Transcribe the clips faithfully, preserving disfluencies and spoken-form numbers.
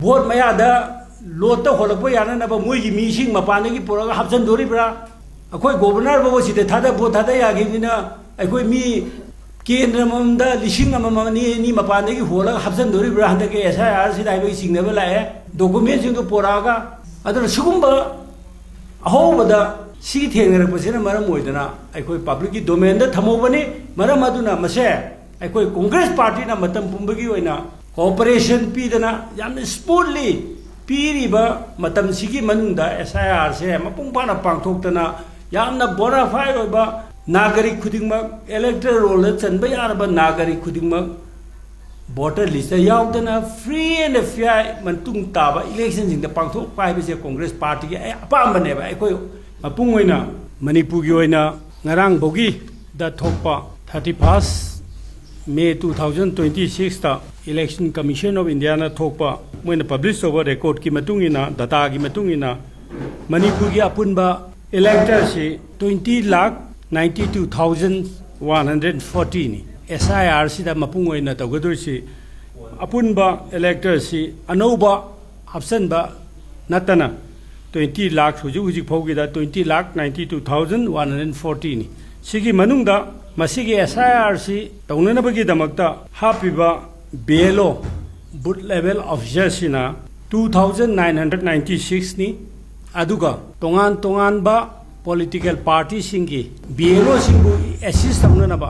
Vote ꯃꯌꯥꯗ ꯂꯣꯠꯇ ꯍꯣꯜꯂꯛꯄ ꯌꯥꯅꯅꯕ ꯃꯣꯏꯒꯤ ꯃꯤꯁꯤꯡ ꯃꯄꯥꯟꯗꯒꯤ ꯄꯨꯔꯛꯑꯒ ꯍꯥꯞꯆꯤꯟꯗꯣꯔꯤꯕ꯭ꯔꯥ? ꯑꯩꯈꯣꯏ ꯒꯣꯕꯔꯅꯔ ꯐꯥꯎꯕ ꯁꯤꯗ ꯊꯥꯗ, ꯚꯣꯠ ꯊꯥꯗ ꯌꯥꯈꯤꯕꯅꯤꯅ ꯑꯩꯈꯣꯏ ꯃꯤ ꯀꯦꯟꯗ꯭ꯔ ꯑꯃꯃꯝꯗ ꯂꯤꯁꯤꯡ ꯑꯃꯃꯝ, ꯑꯅꯤ ꯑꯅꯤ ꯃꯄꯥꯟꯗꯒꯤ ꯍꯣꯜꯂꯒ ꯍꯥꯞꯆꯤꯟꯗꯣꯔꯤꯕ꯭ꯔꯥ ꯍꯟꯗꯛꯀꯤ ꯑꯦꯁ ꯑꯥꯏ ꯑꯥꯔ ꯁꯤꯗ ꯍꯥꯏꯕꯒꯤ ꯆꯤꯡꯅꯕ ꯂꯥꯛꯑꯦ, ꯗꯣꯀꯨꯃꯦꯟꯁꯤꯡꯗꯨ ꯄꯨꯔꯛꯑꯒ꯫ ꯑꯗꯨꯅ ꯁꯤꯒꯨꯝꯕ ꯑꯍꯧꯕꯗ ꯁꯤ ꯊꯦꯡꯅꯔꯛꯄꯁꯤꯅ ꯃꯔꯝ ꯑꯣꯏꯗꯅ ꯑꯩꯈꯣꯏ ꯄꯕ꯭ꯂꯤꯛꯀꯤ ꯗꯣꯃꯦꯟꯗ ꯊꯝꯍꯧꯕꯅꯤ꯫ ꯃꯔꯝ ꯑꯗꯨꯅ ꯃꯁꯦ ꯑꯩꯈꯣꯏ ꯀꯣꯡꯒ꯭ꯔꯦꯁ ꯄꯥꯔꯇꯤꯅ ꯃꯇꯝ ꯄꯨꯝꯕꯒꯤ ꯑꯣꯏꯅ ꯀꯣꯑꯣꯄꯔꯦꯁꯟ ꯄꯤꯗꯅ ꯌꯥꯝꯅ ꯁ꯭ꯃꯨꯠꯂꯤ ꯄꯤꯔꯤꯕ ꯃꯇꯝꯁꯤꯒꯤ ꯃꯅꯨꯡꯗ ꯑꯦꯁ ꯑꯥꯏ ꯑꯥꯔꯁꯦ ꯃꯄꯨꯡ ꯐꯥꯅ ꯄꯥꯡꯊꯣꯛꯇꯅ ꯌꯥꯝꯅ ꯕꯣꯅꯥꯐꯥꯏ ꯑꯣꯏꯕ ꯅꯥꯒꯔꯤꯛ ꯈꯨꯗꯤꯡꯃꯛ, ꯏꯂꯦꯛꯇꯔꯦꯜ ꯔꯣꯜꯗ ꯆꯟꯕ ꯌꯥꯔꯕ ꯅꯥꯒꯔꯤꯛ ꯈꯨꯗꯤꯡꯃꯛ ꯚꯣꯇꯔ ꯂꯤꯁꯇ ꯌꯥꯎꯗꯅ ꯐ꯭ꯔꯤ ꯑꯦꯟ ꯐꯤꯌꯥꯔ ꯃꯇꯨꯡ ꯇꯥꯕ ꯏꯂꯦꯛꯁꯟꯁꯤꯡꯗ ꯄꯥꯡꯊꯣꯛꯄ ꯍꯥꯏꯕꯁꯦ ꯀꯣꯡꯒ꯭ꯔꯦꯁ ꯄꯥꯔꯇꯤꯒꯤ ꯑꯄꯥꯝꯕꯅꯦꯕ꯫ ꯑꯩꯈꯣꯏ ꯃꯄꯨꯡ ꯑꯣꯏꯅ ꯃꯅꯤꯄꯨꯔꯒꯤ ꯑꯣꯏꯅ ꯉꯔꯥꯡ ꯐꯥꯎꯒꯤꯗ ꯊꯣꯛꯄ thirty first May two thousand twenty sixꯇ Election Commission of Indiaꯅ ꯊꯣꯛꯄ, ꯃꯣꯏꯅ ꯄꯕ꯭ꯂꯤꯁ ꯇꯧꯕ ꯔꯦꯀꯣꯔꯗꯀꯤ ꯃꯇꯨꯡ ꯏꯟꯅ, ꯗꯇꯥꯒꯤ ꯃꯇꯨꯡ ꯏꯟꯅ, ꯃꯅꯤꯄꯨꯔꯒꯤ ꯑꯄꯨꯟꯕ ꯏꯂꯦꯛꯇꯔꯁꯤ twenty lakh ninety two thousand one hundred fortyꯅꯤ꯫ ꯑꯦꯁ ꯑꯥꯏ ꯑꯥꯔꯁꯤꯗ ꯃꯄꯨꯡ ꯑꯣꯏꯅ ꯇꯧꯒꯗꯣꯏꯁꯤ ꯑꯄꯨꯟꯕ ꯏꯂꯦꯛꯇꯔꯁꯤ ꯑꯅꯧꯕ ꯍꯥꯞꯆꯟꯕ ꯅꯠꯇꯅ twenty lakh, ꯍꯧꯖꯤꯛ ꯍꯧꯖꯤꯛ ꯐꯥꯎꯒꯤꯗ twenty lakh ninety two thousand one hundred fortyꯅꯤ꯫ ꯁꯤꯒꯤ ꯃꯅꯨꯡꯗ ꯃꯁꯤꯒꯤ ꯑꯦꯁ ꯑꯥꯏ ꯑꯥꯔꯁꯤ ꯇꯧꯅꯅꯕꯒꯤꯗꯃꯛꯇ ꯍꯥꯞꯄꯤꯕ ꯕꯤ ꯑꯦꯜ ꯑꯣ, Booth Level Officerꯁꯤꯅ two thousand nine hundred ninety sixꯅꯤ꯫ ꯑꯗꯨꯒ ꯇꯣꯉꯥꯟ ꯇꯣꯉꯥꯟꯕ ꯄꯣꯂꯤꯇꯤꯀꯦꯜ ꯄꯥꯔꯇꯤꯁꯤꯡꯒꯤ ꯕꯤ ꯑꯦꯜ ꯑꯣꯁꯤꯡꯕꯨ ꯑꯦꯁꯤꯁ ꯇꯧꯅꯅꯕ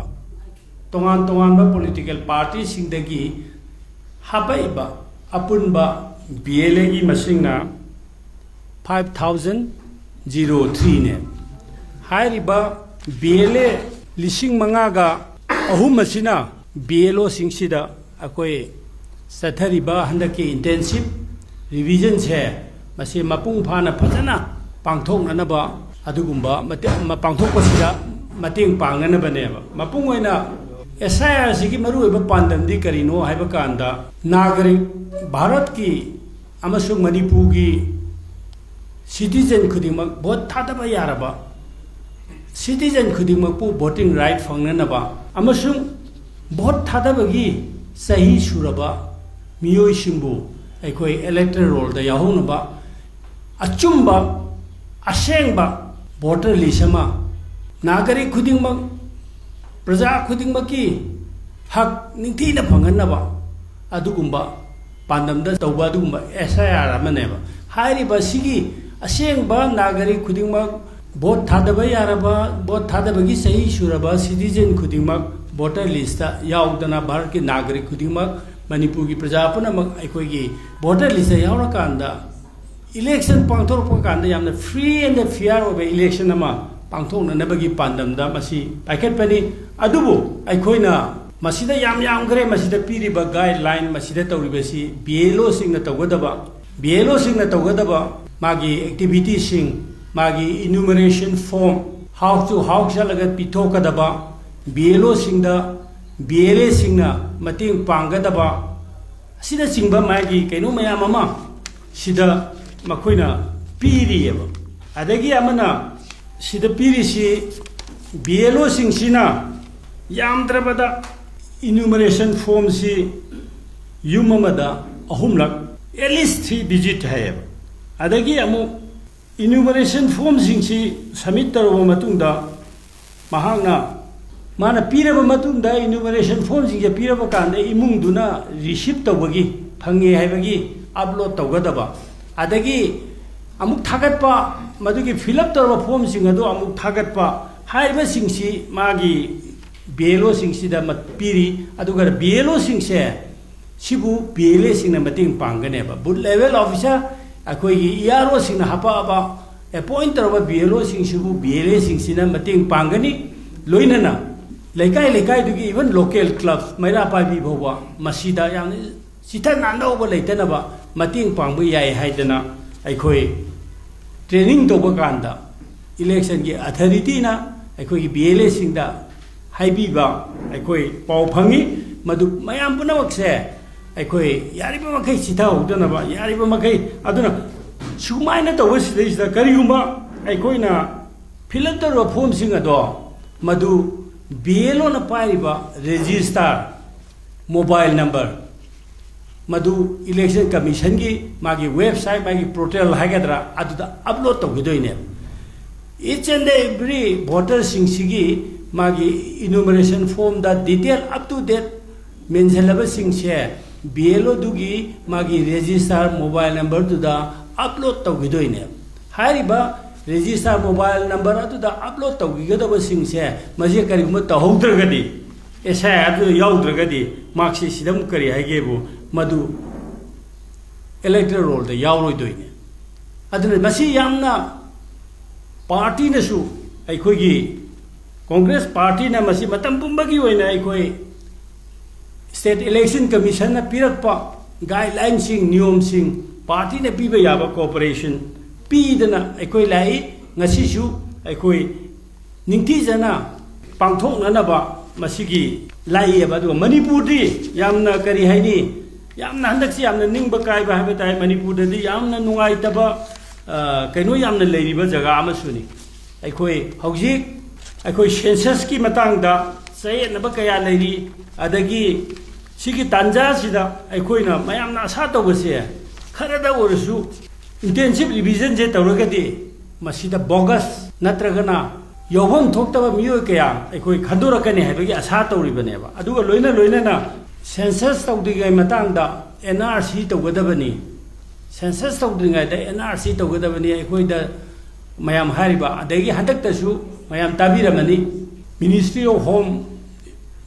ꯇꯣꯉꯥꯟ ꯇꯣꯉꯥꯟꯕ ꯄꯣꯂꯤꯇꯤꯀꯦꯜ ꯄꯥꯔꯇꯤꯁꯤꯡꯗꯒꯤ ꯍꯥꯄꯛꯏꯕ ꯑꯄꯨꯟꯕ ꯕꯤ ꯑꯦꯜ ꯑꯦꯒꯤ ꯃꯁꯤꯡꯅ five thousand zero threeꯅꯦ꯫ ꯍꯥꯏꯔꯤꯕ ꯕꯤ ꯑꯦꯜ ꯑꯦ ꯂꯤꯁꯤꯡ ꯃꯉꯥꯒ ꯑꯍꯨꯝ ꯑꯁꯤꯅ ꯕꯤ ꯑꯦꯜ ꯑꯣꯁꯤꯡꯁꯤꯗ ꯑꯩꯈꯣꯏ ꯆꯠꯊꯔꯤꯕ ꯍꯟꯗꯛꯀꯤ ꯏꯟꯇꯦꯟꯁꯤꯞ ꯔꯤꯚꯤꯖꯟꯁꯦ ꯃꯁꯤ ꯃꯄꯨꯡ ꯐꯥꯅ ꯐꯖꯅ ꯄꯥꯡꯊꯣꯛꯅꯅꯕ, ꯑꯗꯨꯒꯨꯝꯕ ꯃꯇꯦ-, ꯃ-, ꯄꯥꯡꯊꯣꯛꯄꯁꯤꯗ ꯃꯇꯦꯡ ꯄꯥꯡꯅꯅꯕꯅꯦꯕ꯫ ꯃꯄꯨꯡ ꯑꯣꯏꯅ ꯑꯦꯁ ꯑꯥꯏ ꯑꯥꯔꯁꯤꯒꯤ ꯃꯔꯨꯑꯣꯏꯕ ꯄꯥꯟꯗꯝꯗꯤ ꯀꯔꯤꯅꯣ ꯍꯥꯏꯕ ꯀꯥꯟꯗ, ꯅꯥꯒꯔꯤꯛ, ꯚꯥꯔꯠꯀꯤ ꯑꯃꯁꯨꯡ ꯃꯅꯤꯄꯨꯔꯒꯤ ꯁꯤꯇꯤꯖꯟ ꯈꯨꯗꯤꯡꯃꯛ, ꯚꯣꯠ ꯊꯥꯗꯕ ꯌꯥꯔꯕ ꯁꯤꯇꯤꯖꯟ ꯈꯨꯗꯤꯡꯃꯛꯄꯨ ꯚꯣꯇꯤꯡ ꯔꯥꯏꯠ ꯐꯪꯅꯅꯕ ꯑꯃꯁꯨꯡ ꯚꯣꯠ ꯊꯥꯗꯕꯒꯤ ꯆꯍꯤ ꯁꯨꯔꯕ ꯃꯤꯑꯣꯏꯁꯤꯡꯕꯨ ꯑꯩꯈꯣꯏ ꯏꯂꯦꯛꯇꯣꯔꯦꯜ ꯔꯣꯜꯗ ꯌꯥꯎꯍꯧꯅꯕ, ꯑꯆꯨꯝꯕ, ꯑꯁꯦꯡꯕ ꯚꯣꯇꯔ ꯂꯤꯁ ꯑꯃ ꯅꯥꯒꯔꯤꯛ ꯈꯨꯗꯤꯡꯃꯛ, ꯄ꯭ꯔꯖꯥ ꯈꯨꯗꯤꯡꯃꯛꯀꯤ ꯍꯛ ꯅꯤꯡꯊꯤꯅ ꯐꯪꯍꯟꯅꯕ ꯑꯗꯨꯒꯨꯝꯕ ꯄꯥꯟꯗꯝꯗ ꯇꯧꯕ ꯑꯗꯨꯒꯨꯝꯕ ꯑꯦꯁ ꯑꯥꯏ ꯑꯥꯔ ꯑꯃꯅꯦꯕ꯫ ꯍꯥꯏꯔꯤꯕ ꯑꯁꯤꯒꯤ ꯑꯁꯦꯡꯕ ꯅꯥꯒꯔꯤꯛ ꯈꯨꯗꯤꯡꯃꯛ, ꯚꯣꯠ ꯊꯥꯗꯕ ꯌꯥꯔꯕ, ꯚꯣꯠ ꯊꯥꯗꯕꯒꯤ ꯆꯍꯤ ꯁꯨꯔꯕ ꯁꯤꯇꯤꯖꯦꯟ ꯈꯨꯗꯤꯡꯃꯛ ꯚꯣꯇꯔ ꯂꯤꯁꯇ ꯌꯥꯎꯗꯅ, ꯚꯥꯔꯠꯀꯤ ꯅꯥꯒꯔꯤꯛ ꯈꯨꯗꯤꯡꯃꯛ, ꯃꯅꯤꯄꯨꯔꯒꯤ ꯄ꯭ꯔꯖꯥ ꯄꯨꯝꯅꯃꯛ ꯑꯩꯈꯣꯏꯒꯤ ꯚꯣꯇꯔ ꯂꯤꯁꯇ ꯌꯥꯎꯔꯀꯥꯟꯗ ꯏꯂꯦꯛꯁꯟ ꯄꯥꯡꯊꯣꯔꯛꯄ ꯀꯥꯟꯗ ꯌꯥꯝꯅ ꯐ꯭ꯔꯤ ꯑꯦꯟ ꯐꯤꯌꯥꯔ ꯑꯣꯏꯕ ꯏꯂꯦꯛꯁꯟ ꯑꯃ ꯄꯥꯡꯊꯣꯛꯅꯅꯕꯒꯤ ꯄꯥꯟꯗꯝꯗ ꯃꯁꯤ ꯄꯥꯏꯈꯠꯄꯅꯤ꯫ ꯑꯗꯨꯕꯨ ꯑꯩꯈꯣꯏꯅ ꯃꯁꯤꯗ ꯌꯥꯝ ꯌꯥꯝꯈ꯭ꯔꯦ, ꯃꯁꯤꯗ ꯄꯤꯔꯤꯕ ꯒꯥꯏꯗꯂꯥꯏꯟ, ꯃꯁꯤꯗ ꯇꯧꯔꯤꯕꯁꯤ ꯕꯤ ꯑꯦꯜ ꯑꯣꯁꯤꯡꯅ ꯇꯧꯒꯗꯕ, ꯕꯤ ꯑꯦꯜ ꯑꯣꯁꯤꯡꯅ ꯇꯧꯒꯗꯕ ꯃꯥꯒꯤ ꯑꯦꯛꯇꯤꯚꯤꯇꯤꯁꯤꯡ, ꯃꯥꯒꯤ ꯏꯅꯨꯃꯔꯦꯁꯟ ꯐꯣꯝ, ꯍꯥꯎꯁ ꯇꯨ ꯍꯥꯎꯁ ꯆꯠꯂꯒ ꯄꯤꯊꯣꯛꯀꯗꯕ, ꯕꯤ ꯑꯦꯜ ꯑꯣꯁꯤꯡꯗ ꯕꯤ ꯑꯦꯜ ꯑꯦꯁꯤꯡꯅ ꯃꯇꯦꯡ ꯄꯥꯡꯒꯗꯕ, ꯑꯁꯤꯅꯆꯤꯡꯕ ꯃꯥꯒꯤ ꯀꯩꯅꯣ ꯃꯌꯥꯝ ꯑꯃ ꯁꯤꯗ ꯃꯈꯣꯏꯅ ꯄꯤꯔꯤꯑꯕ꯫ ꯑꯗꯒꯤ ꯑꯃꯅ ꯁꯤꯗ ꯄꯤꯔꯤꯁꯤ ꯕꯤ ꯑꯦꯜ ꯑꯣꯁꯤꯡꯁꯤꯅ ꯌꯥꯝꯗ꯭ꯔꯕꯗ ꯏꯅꯨꯃꯔꯦꯁꯟ ꯐꯣꯝꯁꯤ ꯌꯨꯝ ꯑꯃꯗ ꯑꯍꯨꯝꯂꯛ, at least three visit ꯍꯥꯏꯌꯦꯕ꯫ ꯑꯗꯒꯤ ꯑꯃꯨꯛ ꯏꯅꯨꯃꯔꯦꯁꯟ ꯐꯣꯝꯁꯤꯡꯁꯤ ꯁꯕꯃꯤꯠ ꯇꯧꯔꯕ ꯃꯇꯨꯡꯗ ꯃꯍꯥꯛꯅ, ꯃꯥꯅ ꯄꯤꯔꯕ ꯃꯇꯨꯡꯗ, ꯏꯅꯨꯃꯔꯦꯁꯟ ꯐꯣꯝꯁꯤꯡꯁꯦ ꯄꯤꯔꯕ ꯀꯥꯟꯗ ꯏꯃꯨꯡꯗꯨꯅ ꯔꯤꯁꯤꯞ ꯇꯧꯕꯒꯤ, ꯐꯪꯉꯦ ꯍꯥꯏꯕꯒꯤ ꯑꯞꯂꯣꯗ ꯇꯧꯒꯗꯕ, ꯑꯗꯒꯤ ꯑꯃꯨꯛ ꯊꯥꯒꯠꯄ, ꯃꯗꯨꯒꯤ ꯐꯤꯜ ꯑꯞ ꯇꯧꯔꯕ ꯐꯣꯝꯁꯤꯡ ꯑꯗꯨ ꯑꯃꯨꯛ ꯊꯥꯒꯠꯄ, ꯍꯥꯏꯔꯤꯕꯁꯤꯡꯁꯤ ꯃꯥꯒꯤ ꯕꯤ ꯑꯦꯜ ꯑꯣꯁꯤꯡꯁꯤꯗ ꯃ-, ꯄꯤꯔꯤ꯫ ꯑꯗꯨꯒ ꯕꯤ ꯑꯦꯜ ꯑꯣꯁꯤꯡꯁꯦ ꯁꯤꯕꯨ ꯕꯤ ꯑꯦꯜ ꯑꯦꯁꯤꯡꯅ ꯃꯇꯦꯡ ꯄꯥꯡꯒꯅꯦꯕ꯫ ꯕꯨꯠ ꯂꯦꯚꯦꯜ ꯑꯣꯐꯤꯁꯥꯔ, ꯑꯩꯈꯣꯏꯒꯤ ꯏ ꯑꯥꯔ ꯑꯣꯁꯤꯡꯅ ꯍꯥꯄꯛꯑꯕ, ꯑꯦꯄꯣꯏꯟ ꯇꯧꯔꯕ ꯕꯤ ꯑꯦꯜ ꯑꯣꯁꯤꯡꯁꯤꯕꯨ ꯕꯤ ꯑꯦꯜ ꯑꯦꯁꯤꯡꯁꯤꯅ ꯃꯇꯦꯡ ꯄꯥꯡꯒꯅꯤ꯫ ꯂꯣꯏꯅꯅ ꯂꯩꯀꯥꯏ ꯂꯩꯀꯥꯏꯗꯨꯒꯤ, ꯏꯚꯟ ꯂꯣꯀꯦꯜ ꯀ꯭ꯂꯕ, ꯃꯩꯔꯥ ꯄꯥꯏꯕꯤ ꯐꯥꯎꯕ ꯃꯁꯤꯗ ꯌꯥꯝꯅ ꯆꯤꯊ ꯅꯥꯟꯗꯧꯕ ꯂꯩꯇꯅꯕ ꯃꯇꯦꯡ ꯄꯥꯡꯕ ꯌꯥꯏ ꯍꯥꯏꯗꯅ ꯑꯩꯈꯣꯏ ꯇ꯭ꯔꯦꯅꯤꯡ ꯇꯧꯕ ꯀꯥꯟꯗ ꯏꯂꯦꯛꯁꯟꯒꯤ ꯑꯊꯣꯔꯤꯇꯤꯅ ꯑꯩꯈꯣꯏꯒꯤ ꯕꯤ ꯑꯦꯜ ꯑꯦꯁꯤꯡꯗ ꯍꯥꯏꯕꯤꯕ ꯑꯩꯈꯣꯏ ꯄꯥꯎ ꯐꯪꯉꯤ꯫ ꯃꯗꯨ ꯃꯌꯥꯝ ꯄꯨꯝꯅꯃꯛꯁꯦ ꯑꯩꯈꯣꯏ ꯌꯥꯔꯤꯕ ꯃꯈꯩ ꯆꯤꯊꯍꯧꯗꯅꯕ, ꯌꯥꯔꯤꯕ ꯃꯈꯩ꯫ ꯑꯗꯨꯅ ꯁꯨꯃꯥꯏꯅ ꯇꯧꯕ ꯁꯤꯗꯩꯁꯤꯗ ꯀꯔꯤꯒꯨꯝꯕ ꯑꯩꯈꯣꯏꯅ ꯐꯤꯜ ꯑꯞ ꯇꯧꯔꯤꯕ ꯐꯣꯝꯁꯤꯡ ꯑꯗꯣ ꯃꯗꯨ ꯕꯤ ꯑꯦꯜ ꯑꯣꯅ ꯄꯥꯏꯔꯤꯕ ꯔꯦꯖꯤꯁꯇꯥꯔ ꯃꯣꯕꯥꯏꯜ ꯅꯝꯕꯔ ꯃꯗꯨ Election Commission ꯒꯤ ꯃꯥꯒꯤ website, ꯃꯥꯒꯤ portal ꯍꯥꯏꯒꯗ꯭ꯔꯥ, ꯑꯗꯨꯗ upload ꯇꯧꯈꯤꯗꯣꯏꯅꯦꯕ꯫ Each and every voter ꯁꯤꯡꯁꯤꯒꯤ ꯃꯥꯒꯤ enumeration form the detail up to date ꯃꯦꯟꯁꯤꯜꯂꯕꯁꯤꯡꯁꯦ B L O ꯗꯨꯒꯤ ꯃꯥꯒꯤ register mobile number ꯗꯨꯗ upload ꯇꯧꯈꯤꯗꯣꯏꯅꯦꯕ꯫ ꯍꯥꯏꯔꯤꯕ register mobile number ꯑꯗꯨꯗ upload ꯇꯧꯈꯤꯒꯗꯕꯁꯤꯡꯁꯦ, ꯃꯁꯤ ꯀꯔꯤꯒꯨꯝꯕ ꯇꯧꯍꯧꯗ꯭ꯔꯒꯗꯤ, S I R ꯑꯗꯨꯗ ꯌꯥꯎꯗ꯭ꯔꯒꯗꯤ, ꯃꯍꯥꯛꯁꯤ ꯁꯤꯗ ꯑꯃꯨꯛ ꯀꯔꯤ ꯍꯥꯏꯒꯦꯕꯨ, ꯃꯗꯨ electoral roll ꯗ ꯌꯥꯎꯔꯣꯏꯗꯣꯏꯅꯦ꯫ ꯑꯗꯨꯅ ꯃꯁꯤ ꯌꯥꯝꯅ party ꯅꯁꯨ, ꯑꯩꯈꯣꯏꯒꯤ Congress party ꯅ ꯃꯁꯤ ꯃꯇꯝ ꯄꯨꯝꯕꯒꯤ ꯑꯣꯏꯅ ꯑꯩꯈꯣꯏ State Election Commission ꯅ ꯄꯤꯔꯛꯄ guideline ꯁꯤꯡ, ꯅꯤꯌꯣꯝꯁꯤꯡ, party ꯅ ꯄꯤꯕ ꯌꯥꯕ cooperation ꯄꯤꯗꯅ ꯑꯩꯈꯣꯏ ꯂꯥꯛꯏ꯫ ꯉꯁꯤꯁꯨ ꯑꯩꯈꯣꯏ ꯅꯤꯡꯊꯤꯖꯅ ꯄꯥꯡꯊꯣꯛꯅꯅꯕ ꯃꯁꯤꯒꯤ ꯂꯥꯛꯏꯑꯕ꯫ ꯑꯗꯨꯒ ꯃꯅꯤꯄꯨꯔꯗꯤ ꯌꯥꯝꯅ, ꯀꯔꯤ ꯍꯥꯏꯅꯤ, ꯌꯥꯝꯅ ꯍꯟꯗꯛꯁꯤ ꯌꯥꯝꯅ ꯅꯤꯡꯕ ꯀꯥꯏꯕ ꯍꯥꯏꯕ ꯇꯥꯏ꯫ ꯃꯅꯤꯄꯨꯔꯗꯗꯤ ꯌꯥꯝꯅ ꯅꯨꯡꯉꯥꯏꯇꯕ, ꯑ, ꯀꯩꯅꯣ ꯌꯥꯝꯅ ꯂꯩꯔꯤꯕ ꯖꯒꯥ ꯑꯃꯁꯨꯅꯤ꯫ ꯑꯩꯈꯣꯏ ꯍꯧꯖꯤꯛ ꯑꯩꯈꯣꯏ census ꯀꯤ ꯃꯇꯥꯡꯗ ꯆꯌꯦꯠꯅꯕ ꯀꯌꯥ ꯂꯩꯔꯤ꯫ ꯑꯗꯒꯤ ꯁꯤꯒꯤ ꯇꯥꯟꯖꯥꯁꯤꯗ ꯑꯩꯈꯣꯏꯅ ꯃꯌꯥꯝꯅ ꯑꯁꯥ ꯇꯧꯕꯁꯦ, ꯈꯔꯗ ꯑꯣꯏꯔꯁꯨ intensive revision ꯁꯦ ꯇꯧꯔꯒꯗꯤ ꯃꯁꯤꯗ bogus ꯅꯠꯇ꯭ꯔꯒꯅ ꯌꯥꯎꯐꯝ ꯊꯣꯛꯇꯕ ꯃꯤꯑꯣꯏ ꯀꯌꯥ ꯑꯩꯈꯣꯏ ꯈꯟꯗꯣꯔꯛꯀꯅꯤ ꯍꯥꯏꯕꯒꯤ ꯑꯁꯥ ꯇꯧꯔꯤꯕꯅꯦꯕ꯫ ꯑꯗꯨꯒ ꯂꯣꯏꯅ ꯂꯣꯏꯅꯅ census ꯇꯧꯗ꯭ꯔꯤꯉꯩ ꯃꯇꯥꯡꯗ N R C ꯇꯧꯒꯗꯕꯅꯤ, census ꯇꯧꯗ꯭ꯔꯤꯉꯩꯗ N R C ꯇꯧꯒꯗꯕꯅꯤ꯫ ꯑꯩꯈꯣꯏꯗ ꯃꯌꯥꯝ ꯍꯥꯏꯔꯤꯕ, ꯑꯗꯒꯤ ꯍꯟꯗꯛꯇꯁꯨ ꯃꯌꯥꯝ ꯇꯥꯕꯤꯔꯝꯃꯅꯤ, Ministry of Home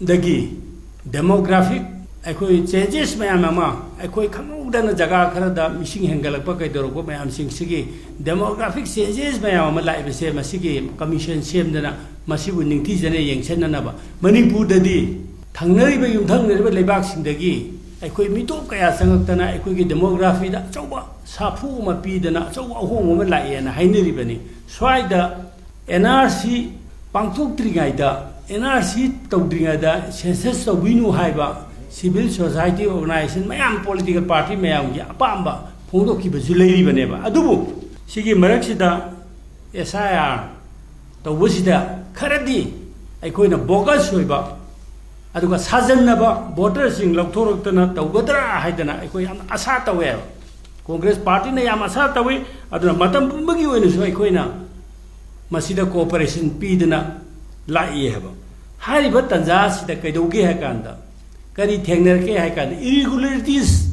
ꯗꯒꯤ demographic ꯑꯩꯈꯣꯏ changes ꯃꯌꯥꯝ ꯑꯃ, ꯑꯩꯈꯣꯏ ꯈꯪꯍꯧꯗꯅ ꯖꯒꯥ ꯈꯔꯗ ꯃꯤꯁꯤꯡ ꯍꯦꯟꯒꯠꯂꯛꯄ ꯀꯩꯗꯧꯔꯛꯄ ꯃꯌꯥꯝꯁꯤꯡꯁꯤꯒꯤ demographic changes ꯃꯌꯥꯝ ꯑꯃ ꯂꯥꯛꯏꯕꯁꯦ, ꯃꯁꯤꯒꯤ commission ꯁꯦꯝꯗꯅ ꯃꯁꯤꯕꯨ ꯅꯤꯡꯊꯤꯖꯅ ꯌꯦꯡꯁꯤꯟꯅꯅꯕ, ꯃꯅꯤꯄꯨꯔꯗꯗꯤ ꯊꯪꯅꯔꯤꯕ ꯌꯨꯝꯊꯪꯅꯔꯤꯕ ꯂꯩꯕꯥꯛꯁꯤꯡꯗꯒꯤ ꯑꯩꯈꯣꯏ ꯃꯤꯇꯣꯞ ꯀꯌꯥ ꯆꯪꯉꯛꯇꯅ ꯑꯩꯈꯣꯏꯒꯤ demography ꯗ ꯑꯆꯧꯕ ꯁꯥꯐꯨ ꯑꯃ ꯄꯤꯗꯅ ꯑꯆꯧꯕ ꯑꯍꯣꯡꯕ ꯑꯃ ꯂꯥꯛꯑꯦꯅ ꯍꯥꯏꯅꯔꯤꯕꯅꯤ꯫ ꯁ꯭ꯋꯥꯏꯗ N R C ꯄꯥꯡꯊꯣꯛꯇ꯭ꯔꯤꯉꯩꯗ, N R C ꯇꯧꯗ꯭ꯔꯤꯉꯩꯗ census ꯇꯧꯕꯤꯅꯨ ꯍꯥꯏꯕ civil society organization ꯃꯌꯥꯝ, political party ꯃꯌꯥꯝꯒꯤ ꯑꯄꯥꯝꯕ ꯐꯣꯡꯗꯣꯛꯈꯤꯕꯁꯨ ꯂꯩꯔꯤꯕꯅꯦꯕ꯫ ꯑꯗꯨꯕꯨ ꯁꯤꯒꯤ ꯃꯔꯛꯁꯤꯗ S I R ꯇꯧꯕꯁꯤꯗ ꯈꯔꯗꯤ ꯑꯩꯈꯣꯏꯅ bogus ꯑꯣꯏꯕ ꯑꯗꯨꯒ ꯁꯥꯖꯟꯅꯕ ꯚꯣꯇꯔꯁꯤꯡ ꯂꯧꯊꯣꯔꯛꯇꯅ ꯇꯧꯒꯗ꯭ꯔꯥ ꯍꯥꯏꯗꯅ ꯑꯩꯈꯣꯏ ꯌꯥꯝ ꯑꯁꯥ ꯇꯧꯋꯦꯕ꯫ ꯀꯣꯡꯒ꯭ꯔꯦꯁ ꯄꯥꯔꯇꯤꯅ ꯌꯥꯝ ꯑꯁꯥ ꯇꯧꯏ꯫ ꯑꯗꯨꯅ ꯃꯇꯝ ꯄꯨꯝꯕꯒꯤ ꯑꯣꯏꯅꯁꯨ ꯑꯩꯈꯣꯏꯅ ꯃꯁꯤꯗ ꯀꯣꯑꯣꯄꯔꯦꯁꯟ ꯄꯤꯗꯅ ꯂꯥꯛꯏ ꯍꯥꯏꯕ꯫ ꯍꯥꯏꯔꯤꯕ ꯇꯥꯟꯖꯥ ꯑꯁꯤꯗ ꯀꯩꯗꯧꯒꯦ ꯍꯥꯏ ꯀꯥꯟꯗ, ꯀꯔꯤ ꯊꯦꯡꯅꯔꯛꯀꯦ ꯍꯥꯏ ꯀꯥꯟꯗ, ꯏꯔꯤꯒꯨꯂꯔꯤꯇꯤꯁ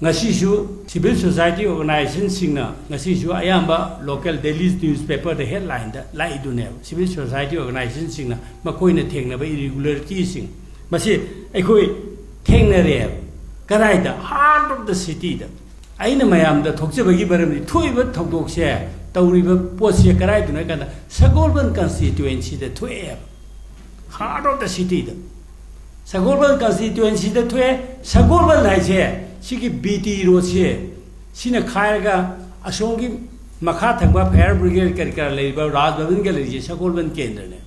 ꯉꯁꯤꯁꯨ ꯁꯤꯚꯤꯜ ꯁꯣꯁꯥꯏꯇꯤ ꯑꯣꯔꯒꯅꯥꯏꯖꯦꯁꯟꯁꯤꯡꯅ ꯉꯁꯤꯁꯨ ꯑꯌꯥꯝꯕ ꯂꯣꯀꯦꯜ ꯗꯦꯂꯤ ꯅ꯭ꯌꯨꯁꯄꯦꯄꯔꯗ ꯍꯦꯗꯂꯥꯏꯟꯗ ꯂꯥꯛꯏꯗꯨꯅꯦꯕ꯫ ꯁꯤꯚꯤꯜ ꯁꯣꯁꯥꯏꯇꯤ ꯑꯣꯔꯒꯅꯥꯏꯖꯦꯁꯟꯁꯤꯡꯅ ꯃꯈꯣꯏꯅ ꯊꯦꯡꯅꯕ ꯏꯔꯤꯒꯨꯂꯔꯤꯇꯤꯁꯤꯡ ꯃꯁꯤ ꯑꯩꯈꯣꯏ ꯊꯦꯡꯅꯔꯦꯕ꯫ ꯀꯗꯥꯏꯗ? Heart of the cityꯗ꯫ ꯑꯩꯅ ꯃꯌꯥꯝꯗ ꯊꯣꯛꯆꯕꯒꯤ ꯃꯔꯝꯗꯤ ꯊꯣꯛꯏꯕ ꯊꯧꯗꯣꯛꯁꯦ, ꯇꯧꯔꯤꯕ ꯄꯣꯠꯁꯦ ꯀꯗꯥꯏꯗꯅꯣ ꯍꯥꯏ ꯀꯥꯟꯗ ꯁꯒꯣꯜꯕꯟ ꯀꯟꯁꯇꯤꯇ꯭ꯋꯦꯟꯁꯤꯗ ꯊꯣꯛꯑꯦꯕ꯫ Heart of the cityꯗ꯫ ꯁꯒꯣꯜꯕꯟ ꯀꯟꯁꯇꯤꯇ꯭ꯋꯦꯟꯁꯤꯗ ꯊꯣꯛꯑꯦ꯫ ꯁꯒꯣꯜꯕꯟ ꯍꯥꯏꯁꯦ ꯁꯤꯒꯤ ꯕꯤ ꯇꯤ ꯔꯣꯗꯁꯦ ꯁꯤꯅ ꯈꯥꯏꯔꯒ ꯑꯁꯣꯝꯒꯤ ꯃꯈꯥ ꯊꯪꯕ ꯐꯥꯌꯔ ꯕ꯭ꯔꯤꯒꯦꯗ ꯀꯔꯤ ꯀꯔꯥ ꯂꯩꯔꯤꯕ ꯔꯥꯖ ꯚꯕꯟꯒ ꯂꯩꯔꯤꯁꯦ ꯁꯒꯣꯜꯕꯟ ꯀꯦꯟꯗ꯭ꯔꯅꯦ꯫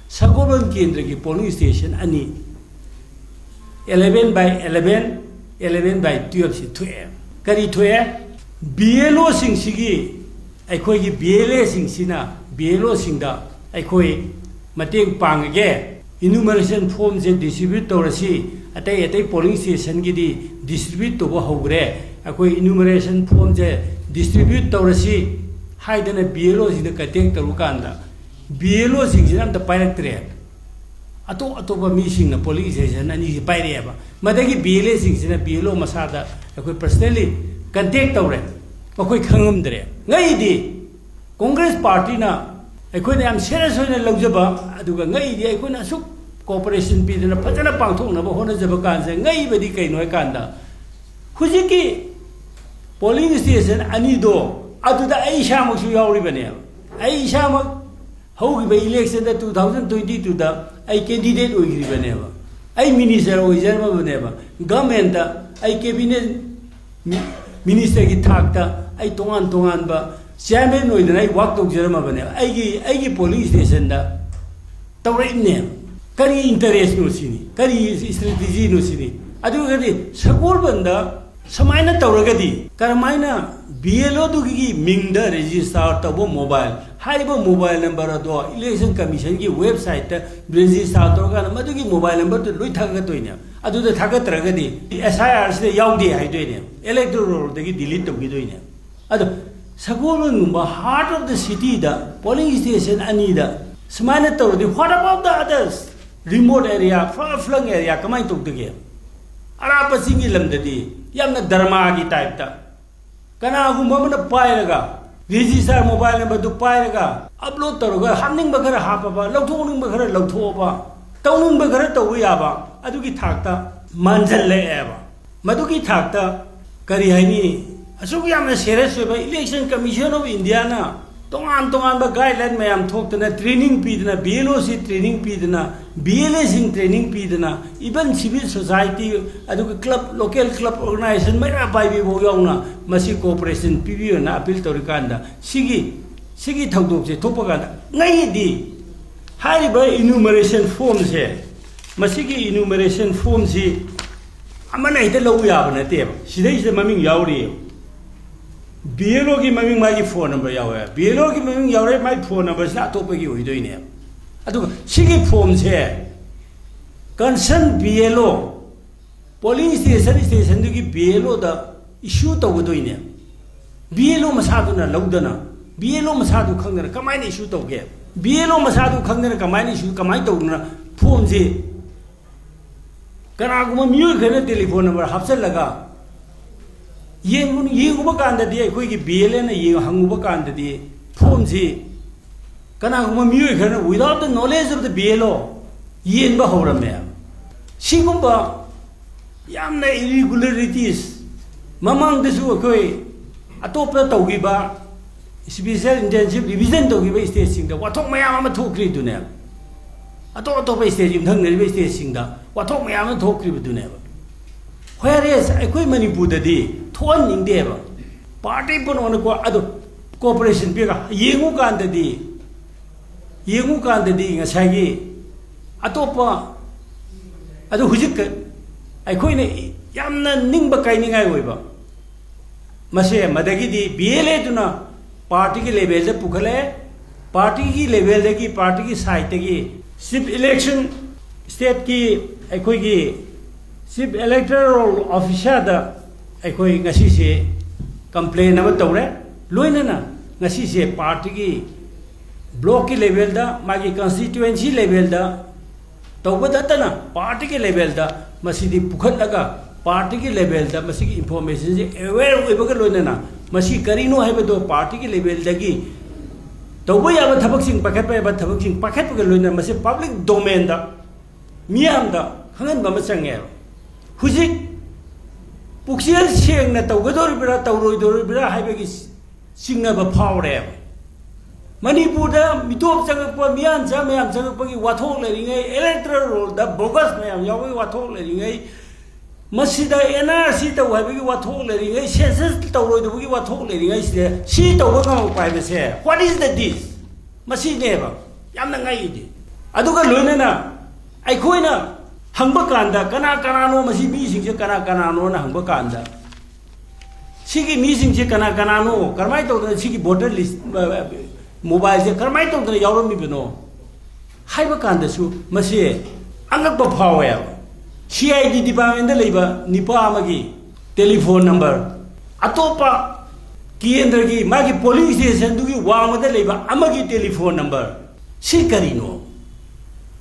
ꯁꯒꯣꯜꯕꯟ ꯀꯦꯟꯗ꯭ꯔꯒꯤ ꯄꯣꯂꯤꯡ ꯁ꯭ꯇꯦꯁꯟ ꯑꯅꯤ, eleven by eleven, eleven by twelve ꯁꯤ ꯊꯣꯛꯑꯦ꯫ ꯀꯔꯤ ꯊꯣꯛꯑꯦ? ꯕꯤ ꯑꯦꯜ ꯑꯣꯁꯤꯡꯁꯤꯒꯤ, ꯑꯩꯈꯣꯏꯒꯤ ꯕꯤ ꯑꯦꯜ ꯑꯦꯁꯤꯡꯁꯤꯅ ꯕꯤ ꯑꯦꯜ ꯑꯣꯁꯤꯡꯗ ꯑꯩꯈꯣꯏ ꯃꯇꯦꯡ ꯄꯥꯡꯉꯒꯦ, ꯏꯅꯨꯃꯔꯦꯁꯟ ꯐꯣꯝꯁꯦ ꯗꯤꯁꯇ꯭ꯔꯤꯕ꯭ꯌꯨꯠ ꯇꯧꯔꯁꯤ, ꯑꯇꯩ ꯑꯇꯩ ꯄꯣꯂꯤꯡ ꯁ꯭ꯇꯦꯁꯟꯒꯤꯗꯤ ꯗꯤꯁꯇ꯭ꯔꯤꯕ꯭ꯌꯨꯠ ꯇꯧꯕ ꯍꯧꯈ꯭ꯔꯦ, ꯑꯩꯈꯣꯏ ꯏꯅꯨꯃꯔꯦꯁꯟ ꯐꯣꯝꯁꯦ ꯗꯤꯁꯇ꯭ꯔꯤꯕ꯭ꯌꯨꯠ ꯇꯧꯔꯁꯤ ꯍꯥꯏꯗꯅ ꯕꯤ ꯑꯦꯜ ꯑꯣꯁꯤꯡꯗ ꯀꯟꯇꯦꯛ ꯇꯧꯔꯀꯥꯟꯗ ꯕꯤ ꯑꯦꯜ ꯑꯣꯁꯤꯡꯁꯤꯅ ꯑꯝꯇ ꯄꯥꯏꯔꯛꯇ꯭ꯔꯦ꯫ ꯑꯇꯣꯞ ꯑꯇꯣꯞꯄ ꯃꯤꯁꯤꯡꯅ ꯄꯣꯂꯤꯡ ꯁ꯭ꯇꯦꯁꯟ ꯑꯅꯤꯁꯤ ꯄꯥꯏꯔꯛꯑꯦꯕ꯫ ꯃꯗꯒꯤ ꯕꯤ ꯑꯦꯜ ꯑꯦꯁꯤꯡꯁꯤꯅ ꯕꯤ ꯑꯦꯜ ꯑꯣ ꯃꯁꯥꯗ ꯑꯩꯈꯣꯏ ꯄꯔꯁꯅꯦꯜꯂꯤ ꯀꯟꯇꯦꯛ ꯇꯧꯔꯦ꯫ ꯃꯈꯣꯏ ꯈꯪꯉꯝꯗ꯭ꯔꯦ꯫ ꯉꯛꯏꯗꯤ ꯀꯣꯡꯒ꯭ꯔꯦꯁ ꯄꯥꯔꯇꯤꯅ ꯑꯩꯈꯣꯏꯅ ꯌꯥꯝ ꯁꯦꯔꯤꯌꯁ ꯑꯣꯏꯅ ꯂꯧꯖꯕ, ꯑꯗꯨꯒ ꯉꯛꯏꯗꯤ ꯑꯩꯈꯣꯏꯅ ꯑꯁꯨꯛ ꯀꯣꯑꯣꯄꯔꯦꯁꯟ ꯄꯤꯗꯅ ꯐꯖꯅ ꯄꯥꯡꯊꯣꯛꯅꯕ ꯍꯣꯠꯅꯖꯕ ꯀꯥꯟꯁꯦ ꯉꯛꯏꯕꯗꯤ ꯀꯩꯅꯣ ꯍꯥꯏ ꯀꯥꯟꯗ ꯍꯧꯖꯤꯛꯀꯤ ꯄꯣꯂꯤꯡ ꯁ꯭ꯇꯦꯁꯟ ꯑꯅꯤꯗꯣ ꯑꯗꯨꯗ ꯑꯩ ꯏꯁꯥꯃꯛꯁꯨ ꯌꯥꯎꯔꯤꯕꯅꯦꯕ꯫ ꯑꯩ ꯏꯁꯥꯃꯛ ꯍꯧꯈꯤꯕ ꯏꯂꯦꯛꯁꯟꯗ two thousand twenty twoꯗ ꯑꯩ ꯀꯦꯟꯗꯤꯗꯦꯠ ꯑꯣꯏꯈ꯭ꯔꯤꯕꯅꯦꯕ꯫ ꯑꯩ ꯃꯤꯅꯤꯁꯇꯔ ꯑꯣꯏꯖꯔꯝꯃꯕꯅꯦꯕ꯫ ꯒꯃꯦꯟꯇ ꯑꯩ ꯀꯦꯕꯤꯅꯦꯠ ꯃꯤ-, ꯃꯤꯅꯤꯁꯇꯔꯒꯤ ꯊꯥꯛꯇ ꯑꯩ ꯇꯣꯉꯥꯟ ꯇꯣꯉꯥꯟꯕ ꯆꯤꯌꯥꯔꯃꯦꯟ ꯑꯣꯏꯗꯅ ꯑꯩ ꯋꯥꯛ ꯇꯧꯖꯔꯝꯃꯕꯅꯦꯕ꯫ ꯑꯩꯒꯤ, ꯑꯩꯒꯤ ꯄꯣꯂꯤꯡ ꯁ꯭ꯇꯦꯁꯟꯗ ꯇꯧꯔꯛꯏꯕꯅꯦꯕ꯫ ꯀꯔꯤ ꯏꯟꯇꯔꯦꯁꯅꯣ ꯁꯤꯅꯤ, ꯀꯔꯤ ꯏꯁꯇ꯭ꯔꯦꯇꯤꯖꯤꯅꯣ ꯁꯤꯅꯤ꯫ ꯑꯗꯨꯒꯗꯤ ꯁꯒꯣꯜꯕꯟꯗ ꯁꯨꯃꯥꯏꯅ ꯇꯧꯔꯒꯗꯤ ꯀꯔꯝꯍꯥꯏꯅ ꯕꯤ ꯑꯦꯜ ꯑꯣꯗꯨꯒꯤ ꯃꯤꯡꯗ ꯔꯦꯖꯤꯁꯇꯥꯔ ꯇꯧꯕ ꯃꯣꯕꯥꯏꯜ, ꯍꯥꯏꯔꯤꯕ ꯃꯣꯕꯥꯏꯜ ꯅꯝꯕꯔ ꯑꯗꯣ ꯏꯂꯦꯛꯁꯟ ꯀꯃꯤꯁꯟꯒꯤ ꯋꯦꯕꯁꯥꯏꯠꯇ ꯔꯦꯖꯤꯁꯇꯥꯔ ꯇꯧꯔꯀꯥꯟꯗ ꯃꯗꯨꯒꯤ ꯃꯣꯕꯥꯏꯜ ꯅꯝꯕꯔꯗꯨ ꯂꯣꯏ ꯊꯥꯒꯠꯇꯣꯏꯅꯦ꯫ ꯑꯗꯨꯗ ꯊꯥꯒꯠꯇ꯭ꯔꯒꯗꯤ ꯑꯦꯁ ꯑꯥꯏ ꯑꯥꯔꯁꯤꯗ ꯌꯥꯎꯗꯦ ꯍꯥꯏꯗꯣꯏꯅꯦ, ꯏꯂꯦꯛꯇꯣꯔꯦꯜ ꯔꯣꯜꯗꯒꯤ ꯗꯤꯂꯤꯠ ꯇꯧꯈꯤꯗꯣꯏꯅꯦ꯫ ꯑꯗꯣ ꯁꯒꯣꯜꯕꯟꯒꯨꯝꯕ heart of the cityꯗ polling station ꯑꯅꯤꯗ ꯁꯨꯃꯥꯏꯅ ꯇꯧꯔꯗꯤ, what about the others? Remote area, far flung area ꯀꯃꯥꯏꯅ ꯇꯧꯗꯒꯦ? ꯑꯔꯥꯞꯄ ꯆꯤꯡꯒꯤ ꯂꯝꯗꯗꯤ ꯌꯥꯝꯅ ꯗꯔꯃꯥꯒꯤ ꯇꯥꯏꯞꯇ ꯀꯅꯥꯒꯨꯝꯕ ꯑꯃꯅ ꯄꯥꯏꯔꯒ, ꯔꯦꯖꯤꯁꯇꯥꯔ ꯃꯣꯕꯥꯏꯜ ꯅꯝꯕꯔꯗꯨ ꯄꯥꯏꯔꯒ ꯑꯞꯂꯣꯗ ꯇꯧꯔꯒ ꯍꯥꯞꯅꯤꯡꯕ ꯈꯔ ꯍꯥꯞꯄꯕ, ꯂꯧꯊꯣꯛꯅꯤꯡꯕ ꯈꯔ ꯂꯧꯊꯣꯛꯑꯕ, ꯇꯧꯅꯤꯡꯕ ꯈꯔ ꯇꯧꯕ ꯌꯥꯕ, ꯑꯗꯨꯒꯤ ꯊꯥꯛꯇ ꯃꯥꯟꯁꯤꯜꯂꯛꯑꯦꯕ꯫ ꯃꯗꯨꯒꯤ ꯊꯥꯛꯇ ꯀꯔꯤ ꯍꯥꯏꯅꯤ, ꯑꯁꯨꯛ ꯌꯥꯝꯅ ꯁꯦꯔꯤꯌꯁ ꯑꯣꯏꯕ Election Commission of Indiaꯅ ꯇꯣꯉꯥꯟ ꯇꯣꯉꯥꯟꯕ ꯒꯥꯏꯗꯂꯥꯏꯟ ꯃꯌꯥꯝ ꯊꯣꯛꯇꯅ, ꯇ꯭ꯔꯦꯅꯤꯡ ꯄꯤꯗꯅ, ꯕꯤ ꯑꯦꯜ ꯑꯣꯁꯤ ꯇ꯭ꯔꯦꯅꯤꯡ ꯄꯤꯗꯅ, ꯕꯤ ꯑꯦꯜ ꯑꯦꯁꯤꯡ ꯇ꯭ꯔꯦꯅꯤꯡ ꯄꯤꯗꯅ, ꯏꯚꯟ ꯁꯤꯚꯤꯜ ꯁꯣꯁꯥꯏꯇꯤ, ꯑꯗꯨꯒ ꯀ꯭ꯂꯕ, ꯂꯣꯀꯦꯜ ꯀ꯭ꯂꯕ ꯑꯣꯔꯒꯅꯥꯏꯖꯦꯁꯟ ꯃꯩꯔꯥ ꯄꯥꯏꯕꯤꯐꯥꯎ ꯌꯥꯎꯅ ꯃꯁꯤ ꯀꯣꯑꯣꯄꯔꯦꯁꯟ ꯄꯤꯕꯤꯌꯨꯅ ꯑꯄꯤꯜ ꯇꯧꯔꯤꯀꯥꯟꯗ, ꯁꯤꯒꯤ, ꯁꯤꯒꯤ ꯊꯧꯗꯣꯛꯁꯦ ꯊꯣꯛꯄ ꯀꯥꯟꯗ ꯉꯩꯗꯤ ꯍꯥꯏꯔꯤꯕ ꯏꯅꯨꯃꯔꯦꯁꯟ ꯐꯣꯝꯁꯦ, ꯃꯁꯤꯒꯤ ꯏꯅꯨꯃꯔꯦꯁꯟ ꯐꯣꯝꯁꯤ ꯑꯃꯅ ꯍꯦꯛꯇ ꯂꯧꯕ ꯌꯥꯕ ꯅꯠꯇꯦꯕ꯫ ꯁꯤꯗꯩꯁꯤꯗ ꯃꯃꯤꯡ ꯌꯥꯎꯔꯤꯑꯕ꯫ ꯕꯤ ꯑꯦꯜ ꯑꯣꯒꯤ ꯃꯃꯤꯡ, ꯃꯥꯒꯤ ꯐꯣꯟ ꯅꯝꯕꯔ ꯌꯥꯎꯋꯦ, ꯕꯤ ꯑꯦꯜ ꯑꯣꯒꯤ ꯃꯃꯤꯡ ꯌꯥꯎꯔꯦ, ꯃꯥꯒꯤ ꯐꯣꯟ ꯅꯝꯕꯔꯁꯤꯅ ꯑꯇꯣꯞꯄꯒꯤ ꯑꯣꯏꯗꯣꯏꯅꯦꯕ꯫ ꯑꯗꯨꯒ ꯁꯤꯒꯤ ꯐꯣꯝꯁꯦ ꯀꯟꯁꯔꯟ ꯕꯤ ꯑꯦꯜ ꯑꯣ, ꯄꯣꯂꯤꯡ ꯁ꯭ꯇꯦꯁꯟ, ꯁ꯭ꯇꯦꯁꯟꯗꯨꯒꯤ ꯕꯤ ꯑꯦꯜ ꯑꯣꯗ ꯏꯁꯨ ꯇꯧꯒꯗꯣꯏꯅꯦ꯫ ꯕꯤ ꯑꯦꯜ ꯑꯣ ꯃꯁꯥꯗꯨꯅ ꯂꯧꯗꯅ, ꯕꯤ ꯑꯦꯜ ꯑꯣ ꯃꯁꯥꯗꯨ ꯈꯪꯗꯅ ꯀꯃꯥꯏꯅ ꯏꯁꯨ ꯇꯧꯒꯦ? ꯕꯤ ꯑꯦꯜ ꯑꯣ ꯃꯁꯥꯗꯨ ꯈꯪꯗꯅ ꯀꯃꯥꯏꯅ ꯏꯁꯨ, ꯀꯃꯥꯏꯅ ꯇꯧꯗꯅ ꯐꯣꯝꯁꯤ ꯀꯅꯥꯒꯨꯝꯕ ꯃꯤꯑꯣꯏ ꯈꯔꯅ ꯇꯦꯂꯤꯐꯣꯟ ꯅꯝꯕꯔ ꯍꯥꯞꯆꯤꯜꯂꯒ ꯌꯦꯡꯉꯨ-, ꯌꯦꯡꯉꯨꯕ ꯀꯥꯟꯗꯗꯤ, ꯑꯩꯈꯣꯏꯒꯤ ꯕꯤ ꯑꯦꯜ ꯑꯦꯅ ꯌꯦꯡ-, ꯍꯪꯉꯨꯕ ꯀꯥꯟꯗꯗꯤ, ꯐꯣꯝꯁꯤ ꯀꯅꯥꯒꯨꯝꯕ ꯃꯤꯑꯣꯏ ꯈꯔꯅ without the knowledge of the B L O ꯌꯦꯟꯕ ꯍꯧꯔꯝꯃꯦ꯫ ꯁꯤꯒꯨꯝꯕ ꯌꯥꯝꯅ irregularities ꯃꯃꯥꯡꯗꯁꯨ ꯑꯩꯈꯣꯏ ꯑꯇꯣꯞꯄ ꯇꯧꯈꯤꯕ special intensive revision ꯇꯧꯈꯤꯕ ꯁ꯭ꯇꯦꯠꯁꯤꯡꯗ ꯋꯥꯊꯣꯛ ꯃꯌꯥꯝ ꯑꯃ ꯊꯣꯛꯈ꯭ꯔꯤꯗꯨꯅꯦꯕ꯫ ꯑꯇꯣꯞ ꯑꯇꯣꯞꯄ ꯁ꯭ꯇꯦꯠ, ꯌꯨꯝꯊꯪꯅꯔꯤꯕ ꯁ꯭ꯇꯦꯠꯁꯤꯡꯗ ꯋꯥꯊꯣꯛ ꯃꯌꯥꯝ ꯑꯃ ꯊꯣꯛꯈ꯭ꯔꯤꯕꯗꯨꯅꯦꯕ꯫ Whereas ꯑꯩꯈꯣꯏ ꯃꯅꯤꯄꯨꯔꯗꯗꯤ ꯊꯣꯛꯍꯟꯅꯤꯡꯗꯦꯕ꯫ ꯄꯥꯔꯇꯤ ꯄꯨꯝꯅꯃꯛꯅꯀꯣ ꯑꯗꯣ cooperation ꯄꯤꯔꯒ ꯌꯦꯡꯉꯨ ꯀꯥꯟꯗꯗꯤ, ꯌꯦꯡꯉꯨ ꯀꯥꯟꯗꯗꯤ ꯉꯁꯥꯏꯒꯤ ꯑꯇꯣꯞꯄ, ꯑꯗꯨ ꯍꯧꯖꯤꯛ ꯑꯩꯈꯣꯏꯅ ꯌꯥꯝꯅ ꯅꯤꯡꯕ ꯀꯥꯏꯅꯤꯡꯉꯥꯏ ꯑꯣꯏꯕ꯫ ꯃꯁꯦ ꯃꯗꯒꯤꯗꯤ ꯕꯤ ꯑꯦꯜ ꯑꯦꯗꯨꯅ ꯄꯥꯔꯇꯤꯒꯤ ꯂꯦꯚꯦꯜꯗ ꯄꯨꯈꯠꯂꯛꯑꯦ꯫ ꯄꯥꯔꯇꯤꯒꯤ ꯂꯦꯚꯦꯜꯗꯒꯤ, ꯄꯥꯔꯇꯤꯒꯤ ꯁꯥꯏꯠꯇꯒꯤ ꯆꯤꯐ ꯏꯂꯦꯛꯁꯟ, ꯁ꯭ꯇꯦꯠꯀꯤ ꯑꯩꯈꯣꯏꯒꯤ ꯆꯤꯐ ꯏꯂꯦꯛꯇꯣꯔꯦꯜ ꯑꯣꯐꯤꯁꯥꯔꯗ ꯑꯩꯈꯣꯏ ꯉꯁꯤꯁꯦ ꯀꯝꯄ꯭ꯂꯦꯟ ꯑꯃ ꯇꯧꯔꯦ꯫ ꯂꯣꯏꯅꯅ ꯉꯁꯤꯁꯦ ꯄꯥꯔꯇꯤꯒꯤ ꯕ꯭ꯂꯣꯛꯀꯤ ꯂꯦꯚꯦꯜꯗ, ꯃꯥꯒꯤ ꯀꯟꯁꯇꯤꯇ꯭ꯌꯨꯑꯦꯟꯁꯤ ꯂꯦꯚꯦꯜꯗ ꯇꯧꯕ ꯅꯠꯇꯅ ꯄꯥꯔꯇꯤꯒꯤ ꯂꯦꯚꯦꯜꯗ ꯃꯁꯤꯗꯤ ꯄꯨꯈꯠꯂꯒ, ꯄꯥꯔꯇꯤꯒꯤ ꯂꯦꯚꯦꯜꯗ ꯃꯁꯤꯒꯤ ꯏꯟꯐꯣꯔꯃꯦꯁꯟꯁꯦ ꯑꯦꯋꯦꯌꯔ ꯑꯣꯏꯕꯒ ꯂꯣꯏꯅꯅ ꯃꯁꯤ ꯀꯔꯤꯅꯣ ꯍꯥꯏꯕꯗꯣ ꯄꯥꯔꯇꯤꯒꯤ ꯂꯦꯚꯦꯜꯗꯒꯤ ꯇꯧꯕ ꯌꯥꯕ ꯊꯕꯛꯁꯤꯡ, ꯄꯥꯏꯈꯠꯄ ꯌꯥꯕ ꯊꯕꯛꯁꯤꯡ ꯄꯥꯏꯈꯠꯄꯒ ꯂꯣꯏꯅꯅ ꯃꯁꯤ ꯄꯕ꯭ꯂꯤꯛ ꯗꯣꯃꯦꯟꯗ ꯃꯤꯌꯥꯝꯗ ꯈꯪꯍꯟꯕ ꯑꯃ ꯆꯪꯉꯦꯕ꯫ ꯍꯧꯖꯤꯛ ꯄꯨꯛꯆꯦꯜ ꯁꯦꯡꯅ ꯇꯧꯒꯗꯧꯔꯤꯕ꯭ꯔꯥ ꯇꯧꯔꯣꯏꯗꯧꯔꯤꯕ꯭ꯔꯥ ꯍꯥꯏꯕꯒꯤ ꯆꯤꯡꯅꯕ ꯐꯥꯎꯔꯦꯕ꯫ ꯃꯅꯤꯄꯨꯔꯗ ꯃꯤꯇꯣꯞ ꯆꯪꯉꯛꯄ, ꯃꯤꯌꯥꯟꯆꯥ ꯃꯌꯥꯝ ꯆꯪꯉꯛꯄꯒꯤ ꯋꯥꯊꯣꯛ ꯂꯩꯔꯤꯉꯩ, ꯏꯂꯦꯛꯇꯣꯔꯦꯜ ꯔꯣꯜꯗ ꯕꯣꯒꯁ ꯃꯌꯥꯝ ꯌꯥꯎꯕꯒꯤ ꯋꯥꯊꯣꯛ ꯂꯩꯔꯤꯉꯩ, ꯃꯁꯤꯗ ꯑꯦꯟ ꯑꯥꯔ ꯁꯤ ꯇꯧ ꯍꯥꯏꯕꯒꯤ ꯋꯥꯊꯣꯛ ꯂꯩꯔꯤꯉꯩ, ꯁꯦꯟꯁꯁ ꯇꯧꯔꯣꯏꯗꯕꯒꯤ ꯋꯥꯊꯣꯛ ꯂꯩꯔꯤꯉꯩꯁꯤꯗ ꯁꯤ ꯇꯧꯕ ꯉꯝꯃꯛꯄ ꯍꯥꯏꯕꯁꯦ, what is the this? ꯃꯁꯤꯅꯦꯕ ꯌꯥꯝꯅ ꯉꯛꯏꯗꯤ꯫ ꯑꯗꯨꯒ ꯂꯣꯏꯅꯅ ꯑꯩꯈꯣꯏꯅ ꯍꯪꯕ ꯀꯥꯟꯗ, "ꯀꯅꯥ ꯀꯅꯥꯅꯣ ꯃꯁꯤ ꯃꯤꯁꯤꯡꯁꯦ, ꯀꯅꯥ ꯀꯅꯥꯅꯣꯅ?" ꯍꯪꯕ ꯀꯥꯟꯗ, "ꯁꯤꯒꯤ ꯃꯤꯁꯤꯡꯁꯦ ꯀꯅꯥ ꯀꯅꯥꯅꯣ? ꯀꯔꯝꯍꯥꯏꯅ ꯇꯧꯗꯅ ꯁꯤꯒꯤ ꯚꯣꯇꯔ ꯂꯤꯁ, ꯃꯣꯕꯥꯏꯜꯁꯦ ꯀꯔꯝꯍꯥꯏꯅ ꯇꯧꯗꯅ ꯌꯥꯎꯔꯝꯃꯤꯕꯅꯣ?" ꯍꯥꯏꯕ ꯀꯥꯟꯗꯁꯨ ꯃꯁꯤ ꯑꯉꯛꯄ ꯐꯥꯎꯋꯦꯕ꯫ ꯁꯤ ꯑꯥꯏ ꯗꯤ ꯗꯤꯄꯥꯔꯠꯃꯦꯟꯗ ꯂꯩꯕ ꯅꯤꯄꯥ ꯑꯃꯒꯤ ꯇꯦꯂꯤꯐꯣꯟ ꯅꯝꯕꯔ, ꯑꯇꯣꯞꯄ ꯀꯦꯟꯗ꯭ꯔꯒꯤ ꯃꯥꯒꯤ ꯄꯣꯂꯤꯡ ꯁ꯭ꯇꯦꯁꯟꯗꯨꯒꯤ ꯋꯥꯡꯃꯗ ꯂꯩꯕ ꯑꯃꯒꯤ ꯇꯦꯂꯤꯐꯣꯟ ꯅꯝꯕꯔ, ꯁꯤ ꯀꯔꯤꯅꯣ?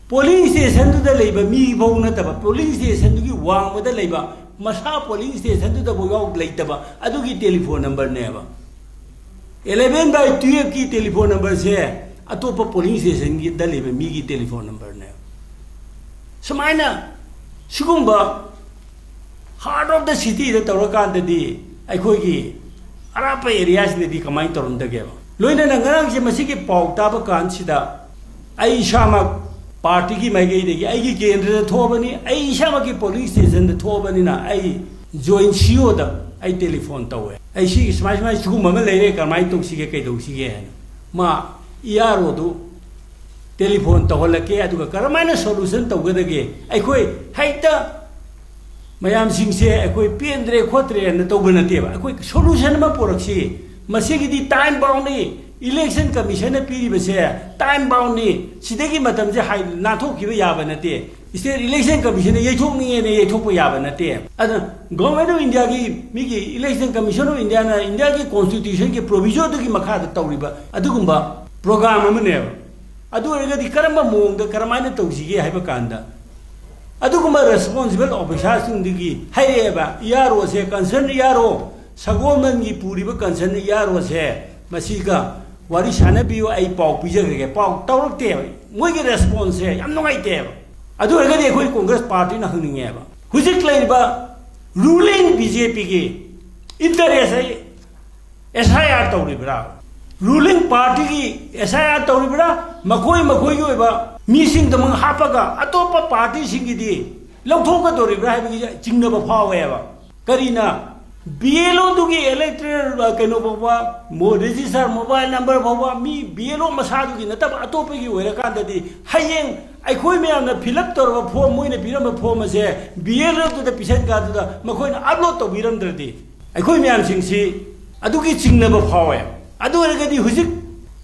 ꯄꯣꯂꯤꯡ ꯁ꯭ꯇꯦꯁꯟꯗꯨꯗ ꯂꯩꯕ ꯃꯤ ꯐꯧ ꯅꯠꯇꯕ, ꯄꯣꯂꯤꯡ ꯁ꯭ꯇꯦꯁꯟꯗꯨꯒꯤ ꯋꯥꯡꯃꯗ ꯂꯩꯕ, ꯃꯁꯥ ꯄꯣꯂꯤꯡ ꯁ꯭ꯇꯦꯁꯟꯗꯨꯗꯐꯥꯎ ꯌꯥꯎ ꯂꯩꯇꯕ ꯑꯗꯨꯒꯤ ꯇꯦꯂꯤꯐꯣꯟ ꯅꯝꯕꯔꯅꯦꯕ꯫ ꯑꯦꯂꯦꯚꯦꯟ ꯕꯥꯏ ꯇꯨꯌꯦꯜꯐꯀꯤ ꯇꯦꯂꯤꯐꯣꯟ ꯅꯝꯕꯔꯁꯦ ꯑꯇꯣꯞꯄ ꯄꯣꯂꯤꯡ ꯁ꯭ꯇꯦꯁꯟꯒꯤꯗ ꯂꯩꯕ ꯃꯤꯒꯤ ꯇꯦꯂꯤꯐꯣꯟ ꯅꯝꯕꯔꯅꯦꯕ꯫ ꯁꯨꯃꯥꯏꯅ ꯁꯤꯒꯨꯝꯕ ꯍꯥꯔꯠ ꯑꯣꯐ ꯗ ꯁꯤꯇꯤꯗ ꯇꯧꯔꯀꯥꯟꯗꯗꯤ ꯑꯩꯈꯣꯏꯒꯤ ꯑꯔꯥꯞꯄ ꯑꯦꯔꯤꯌꯥꯁꯤꯗꯗꯤ ꯀꯃꯥꯏꯅ ꯇꯧꯔꯝꯗꯒꯦꯕ? ꯂꯣꯏꯅꯅ ꯉꯔꯥꯡꯁꯦ ꯃꯁꯤꯒꯤ ꯄꯥꯎ ꯇꯥꯕ ꯀꯥꯟꯁꯤꯗ ꯑꯩ ꯏꯁꯥꯃꯛ ꯄꯥꯔꯇꯤꯒꯤ ꯃꯥꯏꯀꯩꯗꯒꯤ ꯑꯩꯒꯤ ꯀꯦꯟꯗ꯭ꯔꯗ ꯊꯣꯛꯑꯕꯅꯤ, ꯑꯩ ꯏꯁꯥꯃꯛꯀꯤ ꯄꯣꯂꯤꯡ ꯁ꯭ꯇꯦꯁꯟꯗ ꯊꯣꯛꯑꯕꯅꯤꯅ ꯑꯩ ꯖꯣꯏꯟ ꯁꯤ ꯏ ꯑꯣꯗ ꯑꯩ ꯇꯦꯂꯤꯐꯣꯟ ꯇꯧꯋꯦ꯫ ꯑꯩ ꯁꯤꯒꯤ ꯁꯨꯃꯥꯏ ꯁꯨꯃꯥꯏ ꯁꯤꯒꯨꯝꯕ ꯑꯃ ꯂꯩꯔꯦ, ꯀꯔꯝꯍꯥꯏꯅ ꯇꯧꯁꯤꯒꯦ, ꯀꯩꯗꯧꯁꯤꯒꯦ ꯍꯥꯏꯅ꯫ ꯃꯥ ꯏ ꯑꯥꯔ ꯑꯣꯗꯨ ꯇꯦꯂꯤꯐꯣꯟ ꯇꯧꯍꯜꯂꯛꯀꯦ, ꯑꯗꯨꯒ ꯀꯔꯝꯍꯥꯏꯅ ꯁꯣꯂꯨꯁꯟ ꯇꯧꯒꯗꯒꯦ? ꯑꯩꯈꯣꯏ ꯍꯦꯛꯇ ꯃꯌꯥꯝꯁꯤꯡꯁꯦ ꯑꯩꯈꯣꯏ ꯄꯦꯟꯗ꯭ꯔꯦ ꯈꯣꯠꯇ꯭ꯔꯦꯅ ꯇꯧꯕ ꯅꯠꯇꯦꯕ꯫ ꯑꯩꯈꯣꯏ solution ꯑꯃ ꯄꯨꯔꯛꯁꯤ꯫ ꯃꯁꯤꯒꯤꯗꯤ time boundꯅꯤ꯫ Election Commissionꯅ ꯄꯤꯔꯤꯕꯁꯦ time boundꯅꯤ꯫ ꯁꯤꯗꯒꯤ ꯃꯇꯝꯁꯦ ꯍꯥꯏ-, ꯅꯥꯟꯊꯣꯛꯈꯤꯕ ꯌꯥꯕ ꯅꯠꯇꯦ꯫ State Election Commissionꯅ ꯌꯩꯊꯣꯛꯅꯤꯡꯉꯦꯅ ꯌꯩꯊꯣꯛꯄ ꯌꯥꯕ ꯅꯠꯇꯦ꯫ ꯑꯗꯨꯅ Government of Indiaꯒꯤ, ꯃꯤꯒꯤ Election Commission of Indiaꯅ Indiaꯒꯤ Constitutionꯒꯤ provisionꯗꯨꯒꯤ ꯃꯈꯥꯗ ꯇꯧꯔꯤꯕ ꯑꯗꯨꯒꯨꯝꯕ program ꯑꯃꯅꯦꯕ꯫ ꯑꯗꯨ ꯑꯣꯏꯔꯒꯗꯤ ꯀꯔꯝꯕ ꯃꯑꯣꯡꯗ ꯀꯔꯝꯍꯥꯏꯅ ꯇꯧꯁꯤꯒꯦ ꯍꯥꯏꯕ ꯀꯥꯟꯗ, ꯑꯗꯨꯒꯨꯝꯕ responsible officerꯁꯤꯡꯗꯒꯤ ꯍꯥꯏꯔꯛꯑꯦꯕ, EROꯁꯦ, concern ERO, ꯁꯒꯣꯜꯕꯟꯒꯤ ꯄꯨꯔꯤꯕ concern EROꯁꯦ, ꯃꯁꯤꯒ ꯋꯥꯔꯤ ꯁꯥꯟꯅꯕꯤꯌꯨ, ꯑꯩ ꯄꯥꯎ ꯄꯤꯖꯈ꯭ꯔꯒꯦ꯫ ꯄꯥꯎ ꯇꯧꯔꯛꯇꯦꯕ, ꯃꯣꯏꯒꯤ responseꯁꯦ ꯌꯥꯝ ꯅꯨꯡꯉꯥꯏꯇꯦꯕ꯫ ꯑꯗꯨ ꯑꯣꯏꯔꯒꯗꯤ ꯑꯩꯈꯣꯏ Congress Partyꯅ ꯍꯪꯅꯤꯡꯉꯦꯕ, ꯍꯧꯖꯤꯛ ꯂꯩꯔꯤꯕ ruling BJPꯒꯤ interest ꯑꯩ SIR ꯇꯧꯔꯤꯕ꯭ꯔꯥ? Ruling partyꯒꯤ SIR ꯇꯧꯔꯤꯕ꯭ꯔꯥ? ꯃꯈꯣꯏ ꯃꯈꯣꯏꯒꯤ ꯑꯣꯏꯕ ꯃꯤꯁꯤꯡꯗꯃꯛ ꯍꯥꯞꯄꯒ ꯑꯇꯣꯞꯄ partyꯁꯤꯡꯒꯤꯗꯤ ꯂꯧꯊꯣꯛꯀꯗꯧꯔꯤꯕ꯭ꯔꯥ ꯍꯥꯏꯕꯒꯤ ꯆꯤꯡꯅꯕ ꯐꯥꯎꯋꯦꯕ꯫ ꯀꯔꯤꯅ? BLOꯗꯨꯒꯤ electoral, ꯑ, ꯀꯩꯅꯣ ꯐꯥꯎꯕ, ꯃꯣ-, register mobile number ꯐꯥꯎꯕ ꯃꯤ BLO ꯃꯁꯥꯗꯨꯒꯤ ꯅꯠꯇꯕ ꯑꯇꯣꯞꯄꯒꯤ ꯑꯣꯏꯔꯀꯥꯟꯗꯗꯤ, ꯍꯌꯦꯡ ꯑꯩꯈꯣꯏ ꯃꯌꯥꯝꯅ fill up ꯇꯧꯔꯕ form, ꯃꯣꯏꯅ ꯄꯤꯔꯝꯕ form ꯑꯁꯦ BLOꯗꯨꯗ ꯄꯤꯁꯟ ꯀꯥꯟꯗꯨꯗ ꯃꯈꯣꯏꯅ upload ꯇꯧꯕꯤꯔꯝꯗ꯭ꯔꯗꯤ, ꯑꯩꯈꯣꯏ ꯃꯌꯥꯝꯁꯤꯡꯁꯤ ꯑꯗꯨꯒꯤ ꯆꯤꯡꯅꯕ ꯐꯥꯎꯋꯦ꯫ ꯑꯗꯨ ꯑꯣꯏꯔꯒꯗꯤ ꯍꯧꯖꯤꯛ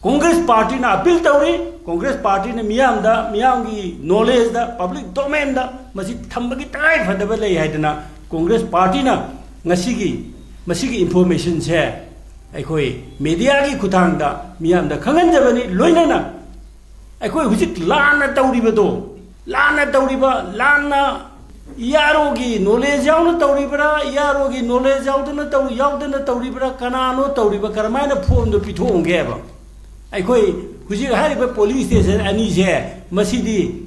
Congress Partyꯅ appeal ꯇꯧꯔꯤ, Congress Partyꯅ ꯃꯤꯌꯥꯝꯗ, ꯃꯤꯌꯥꯝꯒꯤ knowledgeꯗ, public domainꯗ ꯃꯁꯤ ꯊꯝꯕꯒꯤ ꯇꯉꯥꯏ ꯐꯗꯕ ꯂꯩ ꯍꯥꯏꯗꯅ Congress Partyꯅ ꯉꯁꯤꯒꯤ, ꯃꯁꯤꯒꯤ informationꯁꯦ ꯑꯩꯈꯣꯏ mediaꯒꯤ ꯈꯨꯠꯊꯥꯡꯗ ꯃꯤꯌꯥꯝꯗ ꯈꯪꯍꯟꯖꯕꯅꯤ꯫ ꯂꯣꯏꯅꯅ ꯑꯩꯈꯣꯏ ꯍꯧꯖꯤꯛ ꯂꯥꯟꯅ ꯇꯧꯔꯤꯕꯗꯣ, ꯂꯥꯟꯅ ꯇꯧꯔꯤꯕ, ꯂꯥꯟꯅ EROꯒꯤ knowledge ꯌꯥꯎꯅ ꯇꯧꯔꯤꯕ꯭ꯔꯥ, EROꯒꯤ knowledge ꯌꯥꯎꯗꯅ ꯇꯧ-, ꯌꯥꯎꯗꯅ ꯇꯧꯔꯤꯕ꯭ꯔꯥ, ꯀꯅꯥꯅꯣ ꯇꯧꯔꯤꯕ, ꯀꯔꯝꯍꯥꯏꯅ formꯗꯣ ꯄꯤꯊꯣꯛꯑꯝꯒꯦꯕ? ꯑꯩꯈꯣꯏ ꯍꯧꯖꯤꯛ ꯍꯥꯏꯔꯤꯕ polling station ꯑꯅꯤꯁꯦ, ꯃꯁꯤꯗꯤ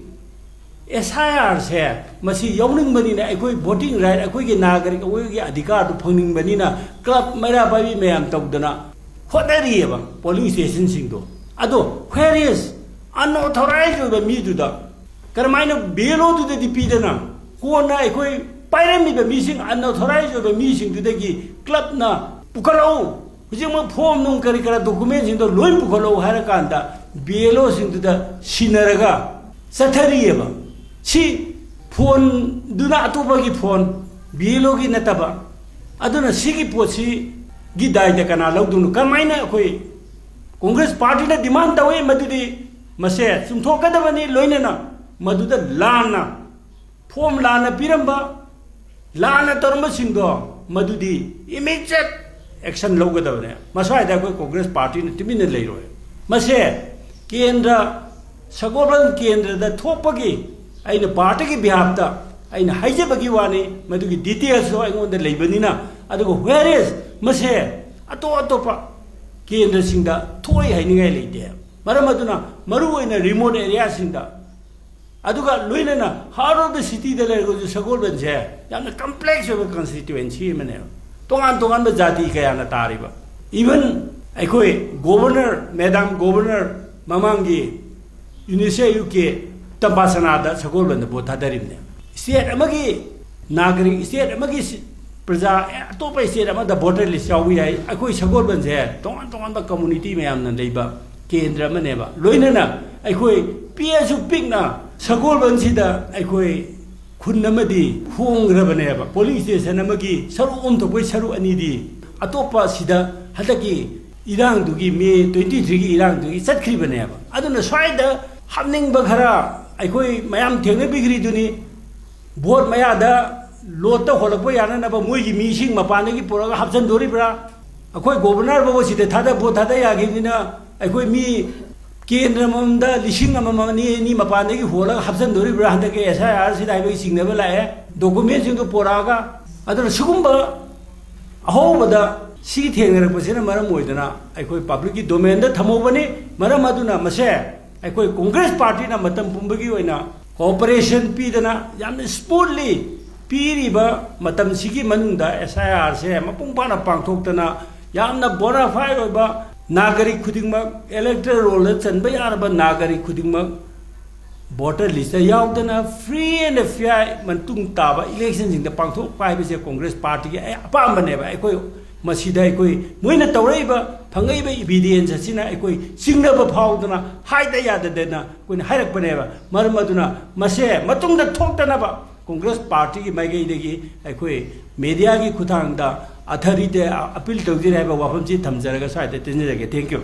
SIRꯁꯦ ꯃꯁꯤ ꯌꯥꯎꯅꯤꯡꯕꯅꯤꯅ, ꯑꯩꯈꯣꯏ voting right, ꯑꯩꯈꯣꯏꯒꯤ ꯅꯥꯒꯔꯤꯛ, ꯑꯩꯈꯣꯏꯒꯤ ꯑꯙꯤꯀꯥꯔꯗꯨ ꯐꯪꯅꯤꯡꯕꯅꯤꯅ club ꯃꯩꯔꯥ ꯄꯥꯏꯕꯤ ꯃꯌꯥꯝ ꯇꯧꯗꯅ ꯍꯣꯠꯅꯔꯤꯑꯕ polling stationꯁꯤꯡꯗꯣ꯫ ꯑꯗꯣ where is unauthorized ꯑꯣꯏꯕ ꯃꯤꯗꯨꯗ ꯀꯔꯝꯍꯥꯏꯅ BLOꯗꯨꯗꯗꯤ ꯄꯤꯗꯅ ꯀꯣꯟꯅ ꯑꯩꯈꯣꯏ ꯄꯥꯏꯔꯝꯃꯤꯕ ꯃꯤꯁꯤꯡ, unauthorized ꯑꯣꯏꯕ ꯃꯤꯁꯤꯡꯗꯨꯗꯒꯤ clubꯅ ꯄꯨꯈꯠꯂꯛꯎ, ꯍꯧꯖꯤꯛꯃꯛ form ꯅꯨꯡ ꯀꯔꯤ ꯀꯔꯥ documentꯁꯤꯡꯗꯣ ꯂꯣꯏ ꯄꯨꯈꯠꯂꯛꯎ ꯍꯥꯏꯔꯀꯥꯟꯗ BLOꯁꯤꯡꯗꯨꯗ ꯁꯤꯟꯅꯔꯒ ꯆꯠꯊꯔꯤꯑꯕ꯫ ꯁꯤ ꯐꯣꯟꯗꯨꯅ ꯑꯇꯣꯞꯄꯒꯤ ꯐꯣꯟ, ꯕꯤ ꯑꯦꯜ ꯑꯣꯒꯤ ꯅꯠꯇꯕ꯫ ꯑꯗꯨꯅ ꯁꯤꯒꯤ ꯄꯣꯠꯁꯤꯒꯤ ꯗꯥꯏꯗ ꯀꯅꯥ ꯂꯧꯗꯣꯏꯅꯣ? ꯀꯃꯥꯏꯅ ꯑꯩꯈꯣꯏ ꯀꯣꯡꯒ꯭ꯔꯦꯁ ꯄꯥꯔꯇꯤꯅ ꯗꯤꯃꯥꯟ ꯇꯧꯏ ꯃꯗꯨꯗꯤ ꯃꯁꯦ ꯆꯨꯝꯊꯣꯛꯀꯗꯕꯅꯤ, ꯂꯣꯏꯅꯅ ꯃꯗꯨꯗ ꯂꯥꯟꯅ ꯐꯣꯝ ꯂꯥꯟꯅ ꯄꯤꯔꯝꯕ, ꯂꯥꯟꯅ ꯇꯧꯔꯝꯕꯁꯤꯡꯗꯣ ꯃꯗꯨꯗꯤ ꯏꯃꯤꯗꯤꯌꯦꯠ ꯑꯦꯛꯁꯟ ꯂꯧꯒꯗꯕꯅꯦ꯫ ꯃꯁ꯭ꯋꯥꯏꯗ ꯑꯩꯈꯣꯏ ꯀꯣꯡꯒ꯭ꯔꯦꯁ ꯄꯥꯔꯇꯤꯅ ꯇꯨꯃꯤꯟꯅ ꯂꯩꯔꯣꯏ꯫ ꯃꯁꯦ ꯀꯦꯟꯗ꯭ꯔ, ꯁꯒꯣꯜꯕꯟ ꯀꯦꯟꯗ꯭ꯔꯗ ꯊꯣꯛꯄꯒꯤ ꯑꯩꯅ ꯄꯥꯔꯇꯤꯒꯤ ꯕꯤꯍꯥꯞꯇ ꯑꯩꯅ ꯍꯥꯏꯖꯕꯒꯤ ꯋꯥꯅꯤ, ꯃꯗꯨꯒꯤ ꯗꯤꯇꯦꯜꯁꯇꯣ ꯑꯩꯉꯣꯟꯗ ꯂꯩꯕꯅꯤꯅ꯫ ꯑꯗꯨꯒ whereas ꯃꯁꯦ ꯑꯇꯣꯞ ꯑꯇꯣꯞꯄ ꯀꯦꯟꯗ꯭ꯔꯁꯤꯡꯗ ꯊꯣꯛꯏ ꯍꯥꯏꯅꯤꯡꯉꯥꯏ ꯂꯩꯇꯦ꯫ ꯃꯔꯝ ꯑꯗꯨꯅ ꯃꯔꯨꯑꯣꯏꯅ ꯔꯤꯃꯣꯠ ꯑꯦꯔꯤꯌꯥꯁꯤꯡꯗ, ꯑꯗꯨꯒ ꯂꯣꯏꯅꯅ heart of the cityꯗ ꯂꯩꯔꯒꯁꯨ ꯁꯒꯣꯜꯕꯟꯁꯦ ꯌꯥꯝꯅ ꯀꯝꯄ꯭ꯂꯦꯛꯁ ꯑꯣꯏꯕ ꯀꯟꯁꯇꯤꯇ꯭ꯋꯦꯟꯁꯤ ꯑꯃꯅꯦꯕ꯫ ꯇꯣꯉꯥꯟ ꯇꯣꯉꯥꯟꯕ ꯖꯥꯇꯤ ꯀꯌꯥꯅ ꯇꯥꯔꯤꯕ, ꯏꯚꯟ ꯑꯩꯈꯣꯏ ꯒꯣꯕꯔꯅꯔ, ꯃꯦꯗꯥꯝ ꯒꯣꯕꯔꯅꯔ ꯃꯃꯥꯡꯒꯤ ꯌꯨꯅꯤꯁꯦ ꯑꯌꯨꯛꯀꯤ ꯇꯝꯄꯥꯁꯅꯥꯗ ꯁꯒꯣꯜꯕꯟꯗ ꯚꯣꯠ ꯊꯥꯗꯔꯤꯕꯅꯦ꯫ ꯁ꯭ꯇꯦꯠ ꯑꯃꯒꯤ ꯅꯥꯒꯔꯤꯛ, ꯁ꯭ꯇꯦꯠ ꯑꯃꯒꯤ ꯁꯤ-, ꯄ꯭ꯔꯖꯥ, ꯑꯦ, ꯑꯇꯣꯞꯄ ꯁ꯭ꯇꯦꯠ ꯑꯃꯗ ꯚꯣꯇꯔ ꯂꯤꯁ ꯌꯥꯎꯕ ꯌꯥꯏ꯫ ꯑꯩꯈꯣꯏ ꯁꯒꯣꯜꯕꯟꯁꯦ ꯇꯣꯉꯥꯟ ꯇꯣꯉꯥꯟꯕ ꯀꯝꯃꯨꯅꯤꯇꯤ ꯃꯌꯥꯝꯅ ꯂꯩꯕ ꯀꯦꯟꯗ꯭ꯔ ꯑꯃꯅꯦꯕ꯫ ꯂꯣꯏꯅꯅ ꯑꯩꯈꯣꯏ ꯄꯤꯛꯑꯁꯨ ꯄꯤꯛꯅ ꯁꯒꯣꯜꯕꯟꯁꯤꯗ ꯑꯩꯈꯣꯏ ꯈꯨꯟ ꯑꯃꯗꯤ ꯍꯣꯡꯈ꯭ꯔꯕꯅꯦꯕ꯫ ꯄꯣꯂꯤꯡ ꯁ꯭ꯇꯦꯁꯟ ꯑꯃꯒꯤ ꯁꯔꯨꯛ ꯑꯍꯨꯝ ꯊꯣꯛꯄꯩ ꯁꯔꯨꯛ ꯑꯅꯤꯗꯤ ꯑꯇꯣꯞꯄ ꯁꯤꯗ ꯍꯟꯗꯛꯀꯤ ꯏꯔꯥꯡꯗꯨꯒꯤ, ꯃꯦ ꯇ꯭ꯋꯦꯟꯇꯤ ꯊ꯭ꯔꯤꯒꯤ ꯏꯔꯥꯡꯗꯨꯒꯤ ꯆꯠꯈ꯭ꯔꯤꯕꯅꯦꯕ꯫ ꯑꯗꯨꯅ ꯁ꯭ꯋꯥꯏꯗ ꯍꯥꯞꯅꯤꯡꯕ ꯈꯔ ꯑꯩꯈꯣꯏ ꯃꯌꯥꯝ ꯊꯦꯡꯅꯕꯤꯈ꯭ꯔꯤꯗꯨꯅꯤ꯫ ꯚꯣꯠ ꯃꯌꯥꯗ ꯂꯣꯠꯇ ꯍꯣꯜꯂꯛꯄ ꯌꯥꯅꯅꯕ ꯃꯣꯏꯒꯤ ꯃꯤꯁꯤꯡ ꯃꯄꯥꯟꯗꯒꯤ ꯄꯨꯔꯛꯑꯒ ꯍꯥꯞꯆꯤꯟꯗꯣꯔꯤꯕ꯭ꯔꯥ? ꯑꯩꯈꯣꯏ ꯒꯣꯕꯔꯅꯔ ꯐꯥꯎꯕ ꯁꯤꯗ ꯊꯥꯗ, ꯚꯣꯠ ꯊꯥꯗ ꯌꯥꯈꯤꯕꯅꯤꯅ ꯑꯩꯈꯣꯏ ꯃꯤ ꯀꯦꯟꯗ꯭ꯔ ꯑꯃꯃꯝꯗ ꯂꯤꯁꯤꯡ ꯑꯃꯃꯝ, ꯑꯅꯤ, ꯑꯅꯤ ꯃꯄꯥꯟꯗꯒꯤ ꯍꯣꯜꯂꯒ ꯍꯥꯞꯆꯤꯟꯗꯣꯔꯤꯕ꯭ꯔꯥ? ꯍꯟꯗꯛꯀꯤ ꯑꯦꯁ ꯑꯥꯏ ꯑꯥꯔ ꯁꯤꯗ ꯍꯥꯏꯕꯒꯤ ꯆꯤꯡꯅꯕ ꯂꯥꯛꯑꯦ, ꯗꯣꯀꯨꯃꯦꯟꯁꯤꯡꯗꯨ ꯄꯨꯔꯛꯑꯒ꯫ ꯑꯗꯨꯅ ꯁꯤꯒꯨꯝꯕ ꯑꯍꯧꯕꯗ ꯁꯤ ꯊꯦꯡꯅꯔꯛꯄꯁꯤꯅ ꯃꯔꯝ ꯑꯣꯏꯗꯅ ꯑꯩꯈꯣꯏ ꯄꯕ꯭ꯂꯤꯛꯀꯤ ꯗꯣꯃꯦꯟꯗ ꯊꯝꯍꯧꯕꯅꯤ꯫ ꯃꯔꯝ ꯑꯗꯨꯅ ꯃꯁꯦ ꯑꯩꯈꯣꯏ ꯀꯣꯡꯒ꯭ꯔꯦꯁ ꯄꯥꯔꯇꯤꯅ ꯃꯇꯝ ꯄꯨꯝꯕꯒꯤ ꯑꯣꯏꯅ ꯀꯣꯑꯣꯄꯔꯦꯁꯟ ꯄꯤꯗꯅ ꯌꯥꯝꯅ ꯁ꯭ꯃꯨꯠꯂꯤ ꯄꯤꯔꯤꯕ ꯃꯇꯝꯁꯤꯒꯤ ꯃꯅꯨꯡꯗ ꯑꯦꯁ ꯑꯥꯏ ꯑꯥꯔꯁꯦ ꯃꯄꯨꯡ ꯐꯥꯅ ꯄꯥꯡꯊꯣꯛꯇꯅ ꯌꯥꯝꯅ ꯕꯣꯅꯥꯐꯥꯏ ꯑꯣꯏꯕ ꯅꯥꯒꯔꯤꯛ ꯈꯨꯗꯤꯡꯃꯛ, ꯏꯂꯦꯛꯇꯔꯦꯜ ꯔꯣꯜꯗ ꯆꯟꯕ ꯌꯥꯔꯕ ꯅꯥꯒꯔꯤꯛ ꯈꯨꯗꯤꯡꯃꯛ ꯚꯣꯇꯔ ꯂꯤꯁꯇ ꯌꯥꯎꯗꯅ free and fair ꯃꯇꯨꯡ ꯇꯥꯕ ꯏꯂꯦꯛꯁꯟꯁꯤꯡꯗ ꯄꯥꯡꯊꯣꯛꯄ ꯍꯥꯏꯕꯁꯦ ꯀꯣꯡꯒ꯭ꯔꯦꯁ ꯄꯥꯔꯇꯤꯒꯤ ꯑꯩ ꯑꯄꯥꯝꯕꯅꯦꯕ꯫ ꯑꯩꯈꯣꯏ ꯃꯁꯤꯗ ꯑꯩꯈꯣꯏ ꯃꯣꯏꯅ ꯇꯧꯔꯛꯏꯕ, ꯐꯪꯉꯛꯏꯕ ꯏꯕꯤꯗꯦꯟꯁ ꯑꯁꯤꯅ ꯑꯩꯈꯣꯏ ꯆꯤꯡꯅꯕ ꯐꯥꯎꯗꯅ, ꯍꯥꯏꯗ ꯌꯥꯗꯗꯅ ꯑꯩꯈꯣꯏꯅ ꯍꯥꯏꯔꯛꯄꯅꯦꯕ꯫ ꯃꯔꯝ ꯑꯗꯨꯅ ꯃꯁꯦ ꯃꯇꯨꯡꯗ ꯊꯣꯛꯇꯅꯕ ꯀꯣꯡꯒ꯭ꯔꯦꯁ ꯄꯥꯔꯇꯤꯒꯤ ꯃꯥꯏꯀꯩꯗꯒꯤ ꯑꯩꯈꯣꯏ ꯃꯦꯗꯤꯌꯥꯒꯤ ꯈꯨꯠꯊꯥꯡꯗ ꯑꯊꯔꯤꯇꯦ ꯑꯄꯤꯜ ꯇꯧꯖꯔꯤ ꯍꯥꯏꯕ ꯋꯥꯐꯝꯁꯤ ꯊꯝꯖꯔꯒ ꯁ꯭ꯋꯥꯏꯗ ꯇꯦꯟꯖꯔꯒꯦ꯫ Thank you꯫